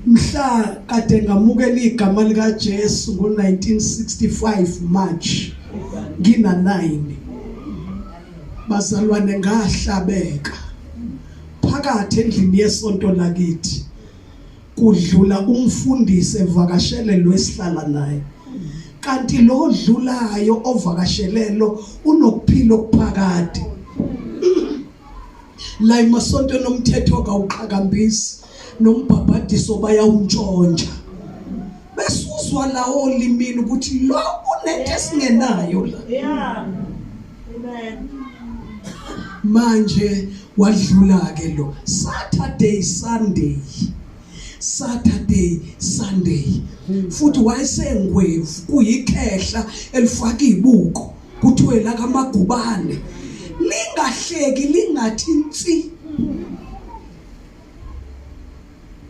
Mhla kade ngamukela igama lika Jesu ngo-1965 March ngina 9, bazalwane, ngahlabeka phakathi endlini yesonto lakithi, kudlula umfundisi evakashele lo esihlala naye, kanti lo dlulayo ovakashelelo unokuphila okuphakade. La emasontweni omthetho kawuqhakambisi, nombhabhadiso bayawuntshontsha, besuzwa lawo olimini ukuthi lo unento esingenayo la. Yeah. Amen. Manje wadlula ke lo Saturday, Sunday, Saturday, Sunday, futhi wayesengwevu, kuyikhehla elifaka izibuko, kuthiwe la kaMagubane, lingahleki, lingathi nsi.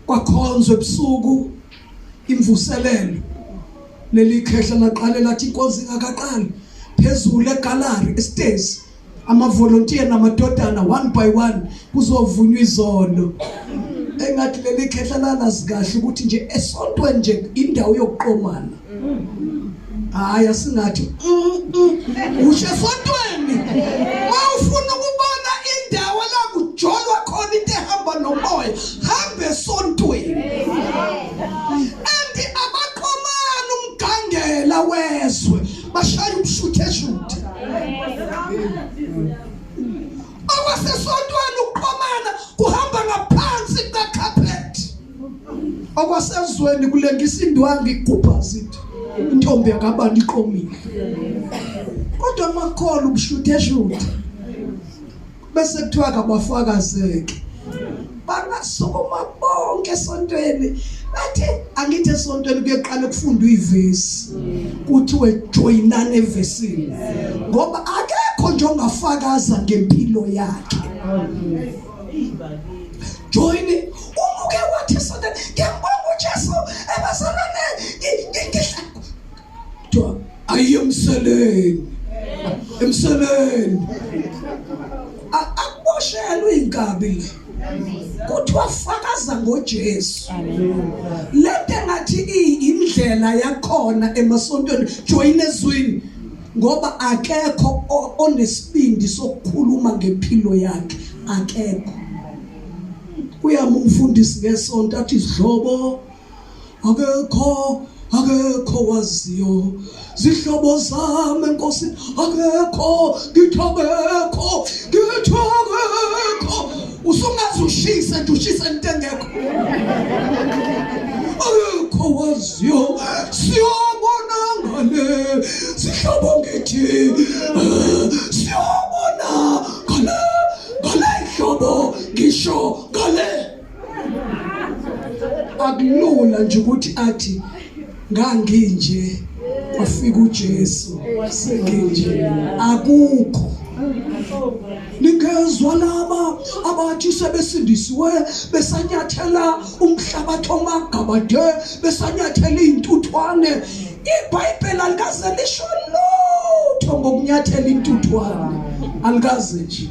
Kwakhonzwa ebusuku imvuselelo, leli khehla laqale lathi inkonzo ingakaqali, phezulu egallery estezi, amavolontiya namadodana, one by one kuzovunywa izono. Engathi leli khehla lalazi kahle ukuthi nje esontweni nje indawo yokuqomana. Hayi, asingathi usho esontweni mawufuna ukubona indawo la kujolwa khona, into ehamba nomoya, hamba esontweni. And abaqomana umgangela wezwe, bashaya ubushuthe shuthe. Okwasesontweni ukuqomana kuhamba ngaphansi kwecarpet, okwasezweni kulengisa indwangu, igubha zithi intombi yakabani iqomile. Kodwa amakholo ubushuthe shuthe, bese kuthiwa kabafakazeke, bangasukuma bonke esontweni bathi, angithi esontweni kuyeqala kufundwa ivesi, kuthiwe joinani evesini, ngoba akekho nje ongafakaza ngempilo yakhe. Join. Umuke wathi esontweni, "Ngiyambonga uJesu, ebazalwane." Kuthiwa ayiye emseleni, emseleni akuboshelwe inkabi le, kuthiwa fakaza ngoJesu. Lento engathi indlela yakhona emasontweni, join ezwini, ngoba akekho onesibindi sokukhuluma ngempilo yakhe, akekho. Kuyama umfundisi ngesonto athi, "Zihlobo, akekho, akekho waziyo, zihlobo zami enkosi, akekho, ngithi akekho, ngithi akekho." Usungaze ushise nje, ushise into engekho. Akekho waziyo, siyobona ngale, sihlobo, ngithi siyobona ngale, ngale ihlobo, ngisho ngale. Akulula nje ukuthi athi, "Nganginje, kwafika uJesu, senginje." Akukho. Ningezwa laba abathi sebesindisiwe besanyathela umhlabathi omagabade, besanyathela izintuthwane. IBhayibheli alikaze lisho lutho ngokunyathela intuthwane, alikaze nje.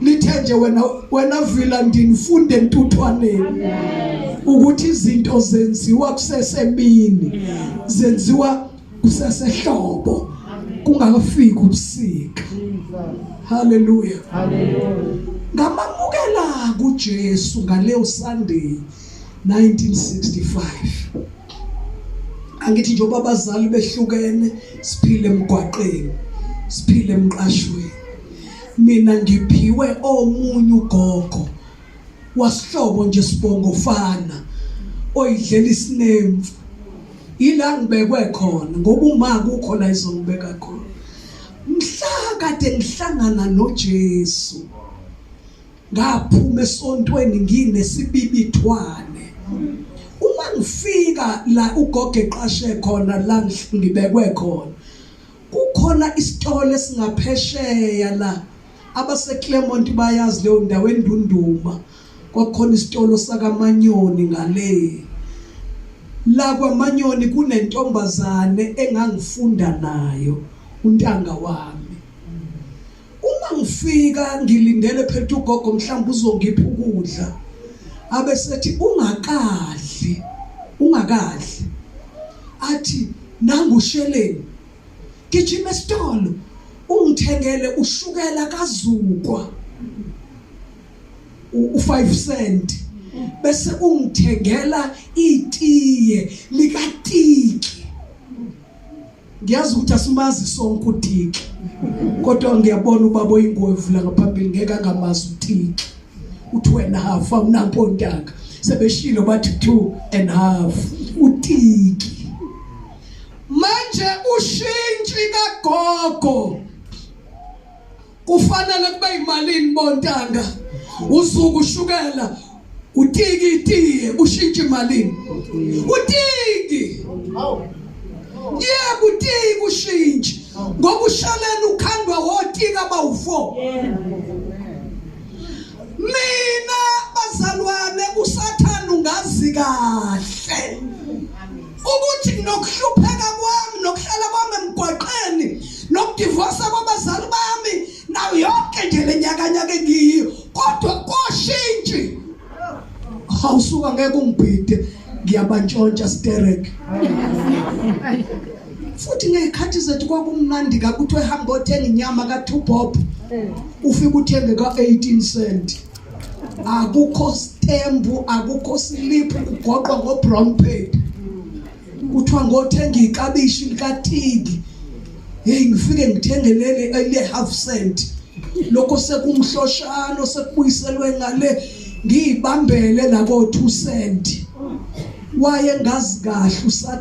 Lithe nje, wena, wena vila ndini, funde entuthwaneni ukuthi izinto zenziwa kusesemini, zenziwa kusesehlobo, kungakafiki ubusika. Haleluya, ngamamukela kuJesu ngaleyo Sunday 1965. Angithi njengoba abazali behlukene, siphile emgwaqeni, siphile emqashweni, mina ngiphiwe omunye ugogo wasihlobo nje, sibongo fana, oyidlela isinemfu. Ila ngibekwe khona ngoba uma kukho la izongibeka khona. Mhla kade ngihlangana noJesu, ngaphuma esontweni nginesibibithwane. Uma ngifika la ugogo eqashe khona, la ngibekwe khona, kukhona isitolo esingaphesheya la. Abase Clermont bayazi leyo ndawo, eNdunduma, kwakukhona isitolo sakaManyoni. Ngale la kwaManyoni kunentombazane engangifunda nayo, untanga wami. Uma Mangifika ngilindele phela ugogo mhlawumbe uzongipha ukudla. Abesethi ungakadli, ungakadli. Athi nangu usheleni. Gijima esitolo ungithengele ushukela kazukwa. U5 cent. Bese ungithengela itiye likatiki. Ngiyazi ukuthi asimazi sonke uTiki. Kodwa ngiyabona ubaba oyingwevu la ngaphambili ngeke angamazi uTiki. Uthi wena half awunampontanga. Sebeshilo bathi 2 and half uTiki. Manje ushintshi kagogo kufanele kube imalini bontanga uzuku ushukela utiki itiye ushintshe imalini utiki yebo utiki ushintshe ngoba ushaleni ukhandwa wotika abawu-4 mina bazalwane usathane ungazi kahle ukuthi nokuhlupheka kwami nokuhlala kwami emgwaqeni nokudivosa kwabazali bami nayo yonke nje lenyakanyaka engiyiyo kodwa koshintshi awusuka ngeke ungibhide ngiyabantshontsha sterek futhi ngezikhathi zethu kwakumnandi kakuthi ehamba othenga inyama ka2 bob ufike uthenge ka18 cent akukho stembu akukho slip kugoqwa ngo brown paper kuthiwa ngothenga ikabishi likatiki hey ngifike ngithenge leli ele half cent lokho sekumhloshano sekubuyiselwe ngale ngiyibambele la ko 2 cent waye ngazi kahle usathane.